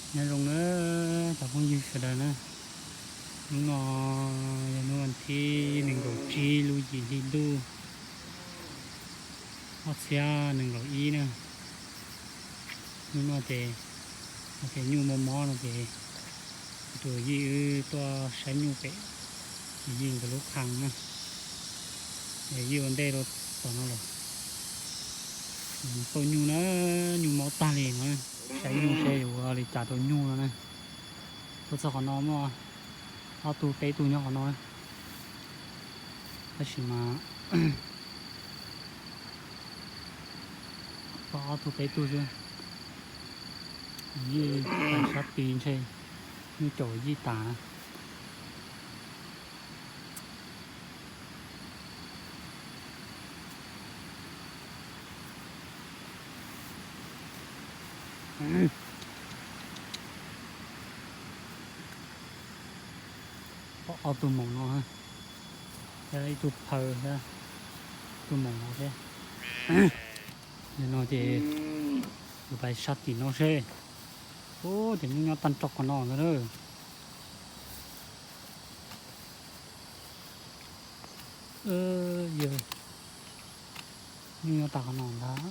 Nyob zoo na cov phooj ywg sawv daws na, hnub no yog hnub vas thib nees nkaum tsib lub yim hli ntuj ob txhiab nees nkaum ib na. Hnub no ces, no ces nyuj mob mob no ces tus yij wb tuaj saib nyuj pem tus yij nkawd lub qhang na. Yij ua ntej rau tom no lawm. Pauj nyuj na, nyuj mob tag li no. Saib nyuj seb yuav ua li cas rau nyuj no na. Tuaj txog qhov no muaj ob tug peb tug nyob qhov no na. Tab sis mas pom ob tug peb tug xwb. Yij sab tid ntshe nyuj caum yij tas na. Ob tug maum no, ib tug phaw thiab, tus maum no thiab. Yog no ces kuv pais sab tim no seb. Ub, cov nyuj nyob tag nrho qhov no ntag na. Yog, nyuj nyob tag qhov no ntag.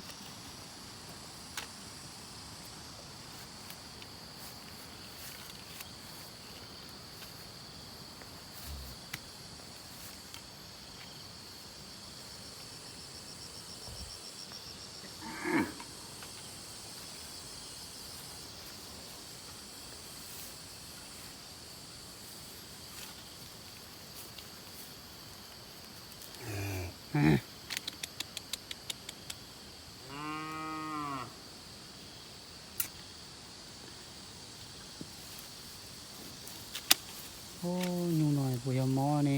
Ub, nyuj no puas yog mob ne?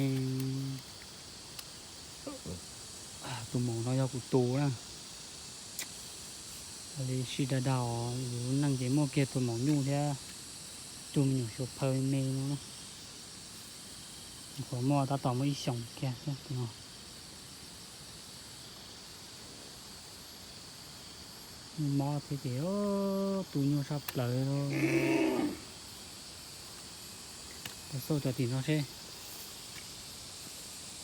Tus maum no yog kuv tus na. Li sij dag dag os, yus lub neej ces muaj kiag tus maum nyuj thiab tus me nyuam xyuas phaw me no na. Nyuam qhuav muaj tab tom muaj ib xyoos kiag xwb tus no. Nyuj mob thiab ces tu nyuj saj plaws li. Tos xauj cov tim no seb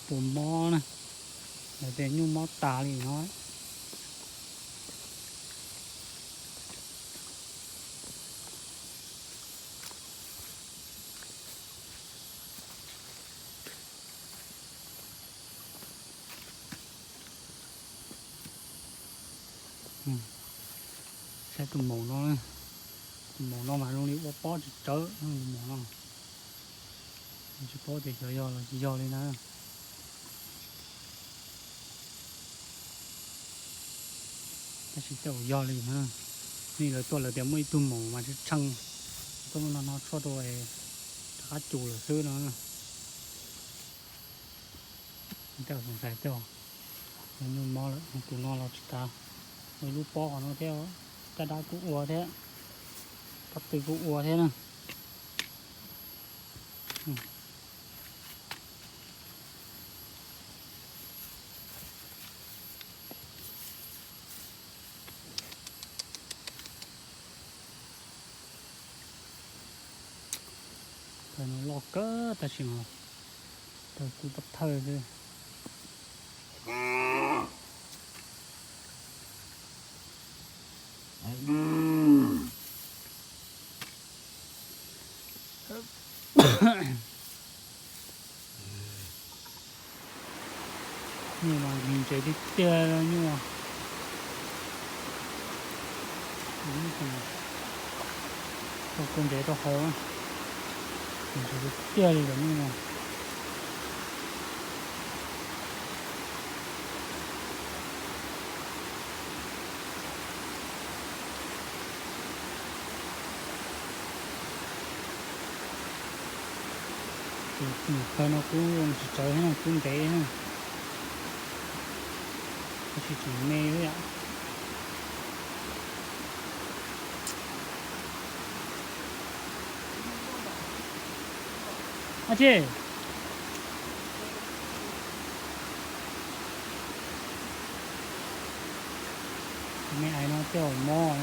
puas mob na. Lawv tias nyuj mob tas li no. Saib tus maum no, tus maum no mas zoo li ua pob tsawv tsawv tus maum no. Tsis paub tias xyov yog los tsis yog li na. Tab sis tej zaum yog li na. Nej lawv tuaj lawv tias muaj ib tug maum mas tshee tshee tuaj muab no no tshuaj rau rov qab cus lawm xwb no. Tej zaum xav tias nyuj mob lawm, tus no los tsis tas, ua ib lub pob qhov no thiab, caj dab kuj ua thiab, pob tw kuj ua thiab na. Taws no loj kawg tab sis mas taws kub pab thawj xwb. Nyuj mas ntsev tiag tiag nyuj. Kua ntsev rau hauv, ntsev tiag tiag li cov nyuj no. Tus nyuam pawg no kub tsis tsawg thiab na, kub ntev na, tab sis tseem me xwb yom. Ab tsi, me ais no tej zaum mob.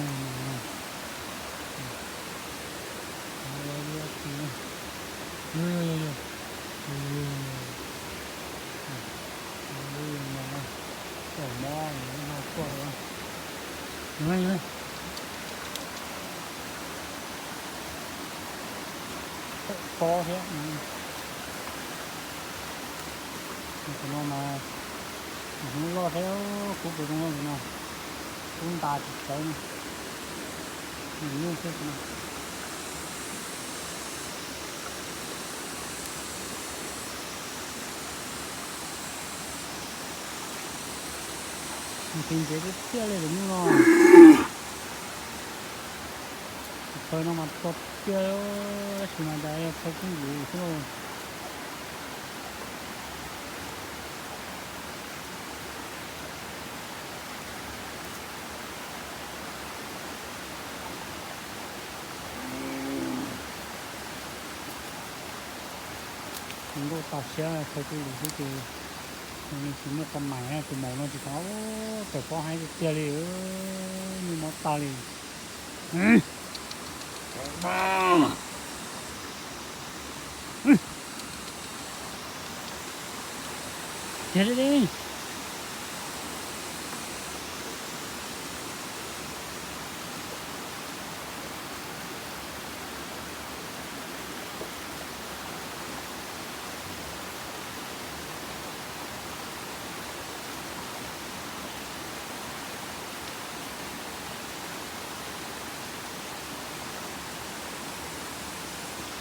Pob thiab. Tus no mas hnub loj thiab, kub puas zoo no, kub ntas tsis tawv no. Nyuj xwb no. Ntxim ntxeev tiag tiag li tus nyuj no. Tus chaw no mas txog tiag, tab sis mas cas yog chaw kub ntsuv xwb lauj. Nkauj tas siab, chaw kub ntsuv xwb ces nws tsis muaj qhov mais, tus maum no tsis tau, tawm pob haib tiag tiag li, nyuj mob tag li. Thiab li.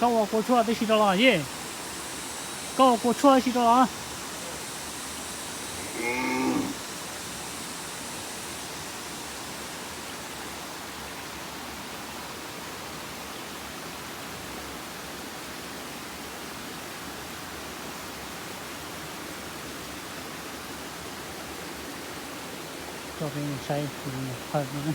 Koj ua kua tshuaj tib si rau los yej. Koj ua kua tshuaj tib si rau los. Coj peb mus saib phawj no.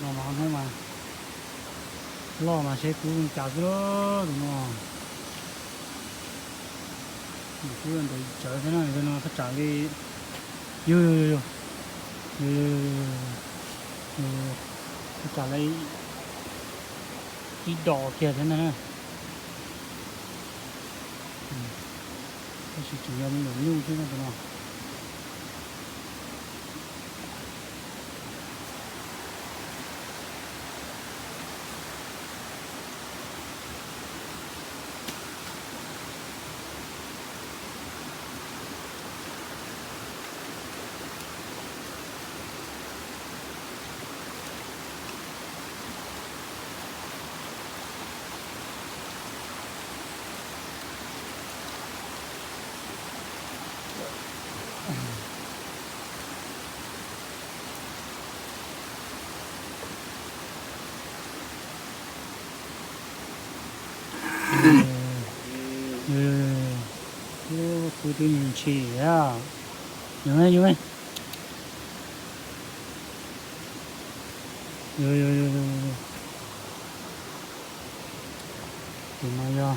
No mas hnub mas loj mas seb kub zoo cas xwb tus no. Kub ntawd tsawv thiab no, no thaj tsam li, yog, yog, yog, thaj tsam li ib dos kiag thiab ntag na. Tab sis tseem yog me nyuam nyuj xwb tus no. Kub twb ntshis a. Yus, yus, yus, yus, yus, tus no yog,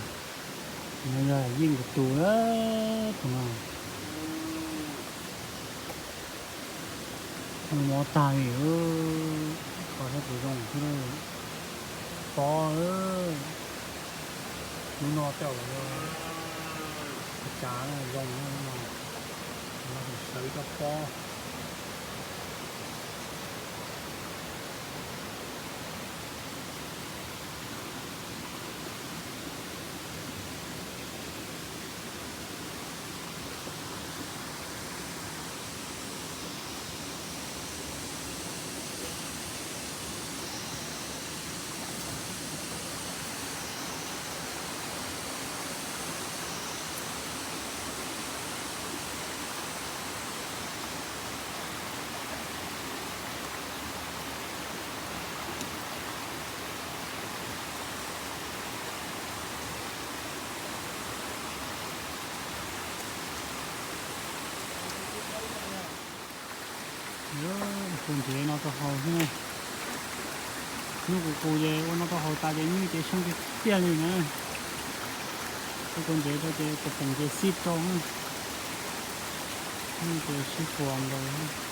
tus no yog yeej tus tus, tus no mob tag li, qhov thiab puas zoo xwb. Pob, lub no tej zaum yog tsav zoo no, sawv cov pob. Ua kua ntsev no rau haus xwb na. Hnub qus qus ces ua no rau haus tas ces nyiaj ces xyoob tiag tiag li na. Ua kua ntsev rau ces tus peem ces xij rau, nyiaj ces sib puas nkaus.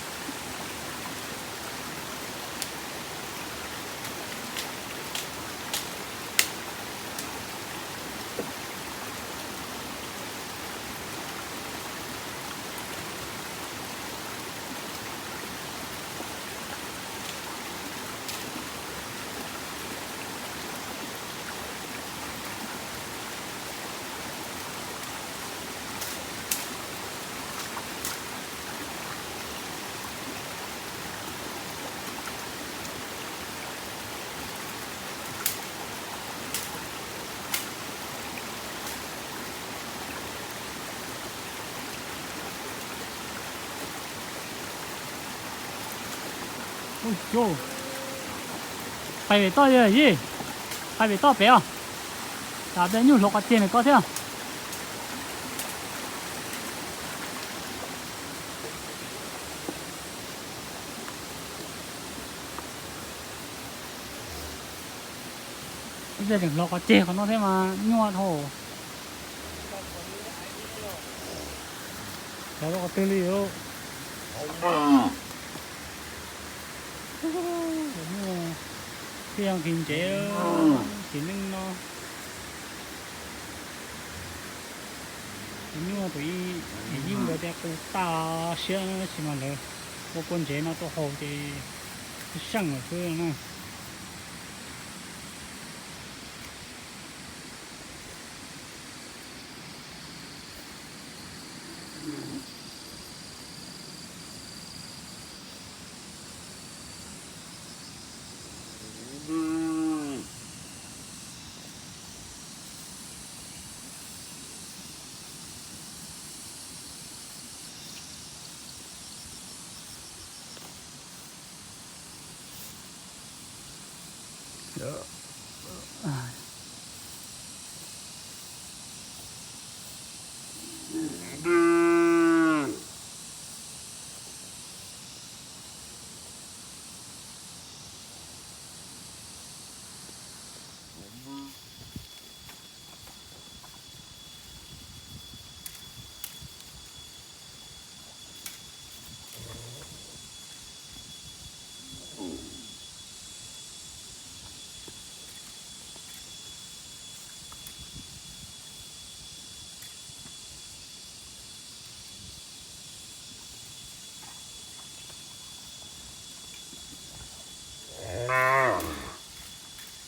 Ub, pais pem toj yog yij, pais pem toj pem os. Cas peb nyuj hloov qhov ceg ntawm ko thiab. Ub, tseem hloov qhov ceg qhov no thiab mas nyuaj dhau. Cov qhov twg li. Nyuaj, thiaj yog kis ntsev, kis neej no. Tus nyuj tus ib, yij nkawd tias qus tag siab tab sis mas lawv ua kua ntsev no tuaj haus ces seej lawm xwb na.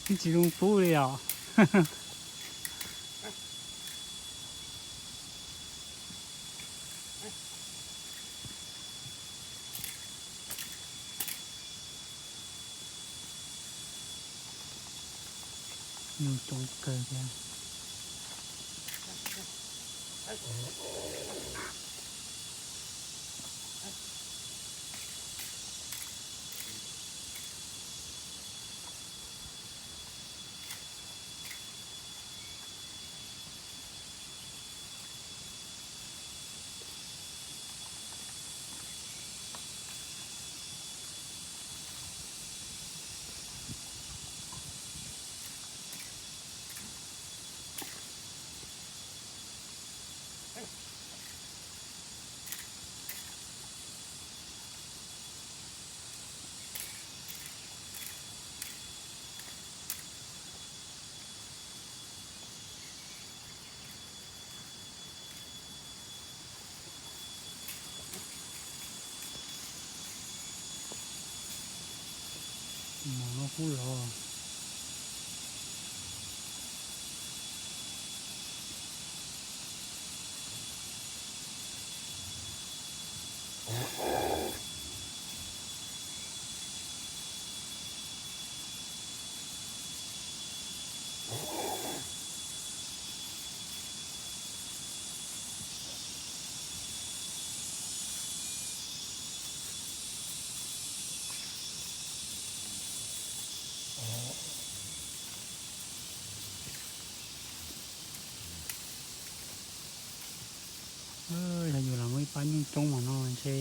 Tsis zoo pub li os. Nyuj coob kawg thiab. Mov no kuj los. Yog yus los muaj ib pab nyuj coob mas no ntshe.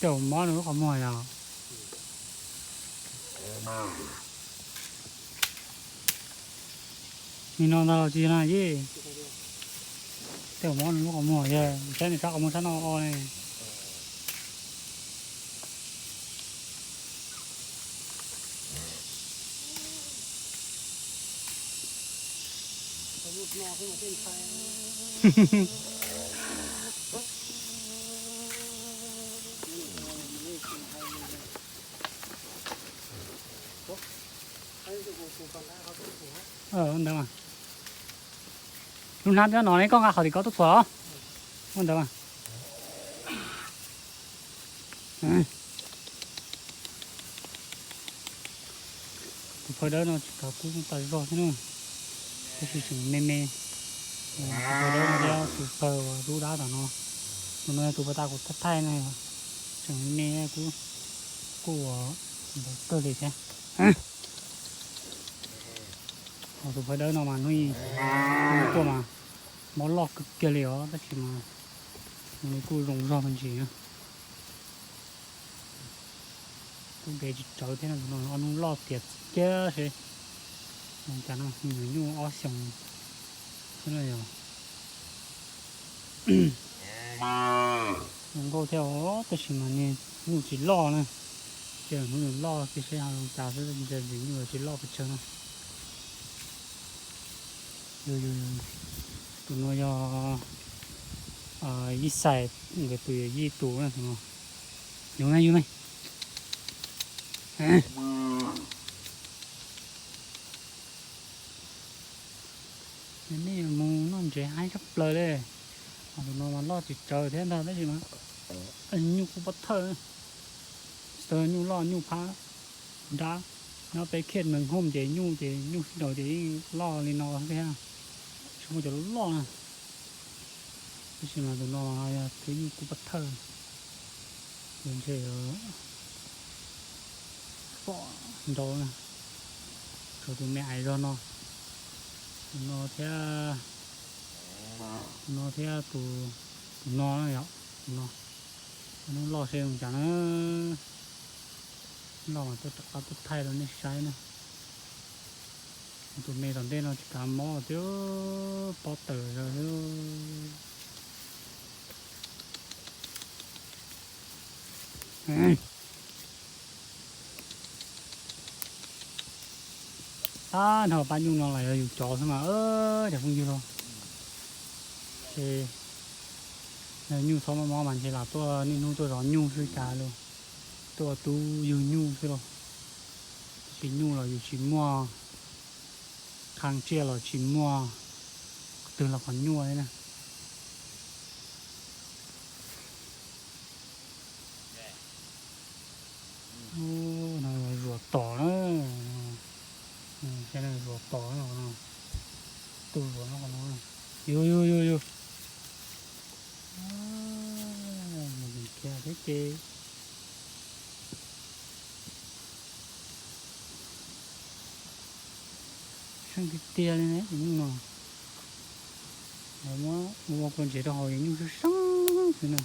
Tej mob nws lub qhov muag yog. Nim no ntag los tsis na yej. Tej mob nws lub qhov muag yog saib nws sab qhov muag sab no o ne. Ntawd mas, lub hnab nyob no ne, koj nqa qhov tim ko tuaj txhuam os. Ua ntawd mas. Tus phawj dawb no tsis kav kub tas zog thiab na, tab sis tseem me me. Tus phawj dawb no thiab tus phawj uas dub dab tom no, tus no yog tus pas tas kuv thaij thaij na, tseem me me, kuj ua ntawd kawg li thiab. Tus phawj dawb no mas hnub tuaj mas mob loj kawg kiag li os, tab sis mas nws kuj zoo zog me ntsis na. Kuj ntev tsis tsawv thiab, ob hnub loj tiav txiv kiag seb. Cas no nyuam nyuj ob xyoos xwb na yog. Zoo nkauj thiab os, tab sis mas niag nyuj tsis loj na. Ces hnub nws loj kiag seb ho zoo cas xwb, ntshe tus nyuj tsis loj pes tsawg na. Tus no yog ib xais, nkawd tus yawm yij tus na tus no. Yus me, yus me. Nej yuav mus noj ntsev haib tshaj plaws li. Tus no mas loj tsis tsawg thiab ntag tab sis mas nyuj kuj pov thawj. Tsis tau nyuj loj nyuj phab nrab, nyob peb khiaj nees hooj ces nyuj ces nyuj sib nraus ces yeej loj li no thiab, tsis muaj cov loj loj na. Tab sis mas tus no yog tus nyuj kuj pov thawj, tus ntshe yog pom nraud na, tshuav tus me ais zog no, tus no thiab, tus no thiab tus, tus no na yom, tus no. Hnub loj seb zoo cas na, loj mas tuaj rov qab tuaj thaij rau nej saib na. Tus me tom ntej no tsis kav mob thiab, pob tawm zog xwb. Ab, nrog pab nyuj no los yog yus cov xwb mas, cov phooj ywg los, ces yog nyuj txhob mob mob mas ntshe lam tuaj niaj hnub tuaj zov nyuj xwb cas los, tuaj tub yug nyuj xwb los. Tab sis nyuj los yus tsis muaj, qhab tsiaj los tsis muaj, twg los qhov nyuaj li na. No zuam tom na, zuam tom no, tus zuam no, yus yus yus yus, kiag thiab ces. Seej tiag tiag li ne tus nyuj no. Lawv muab ua kua ntsev rau hauv es nyuj seej seej xwb na.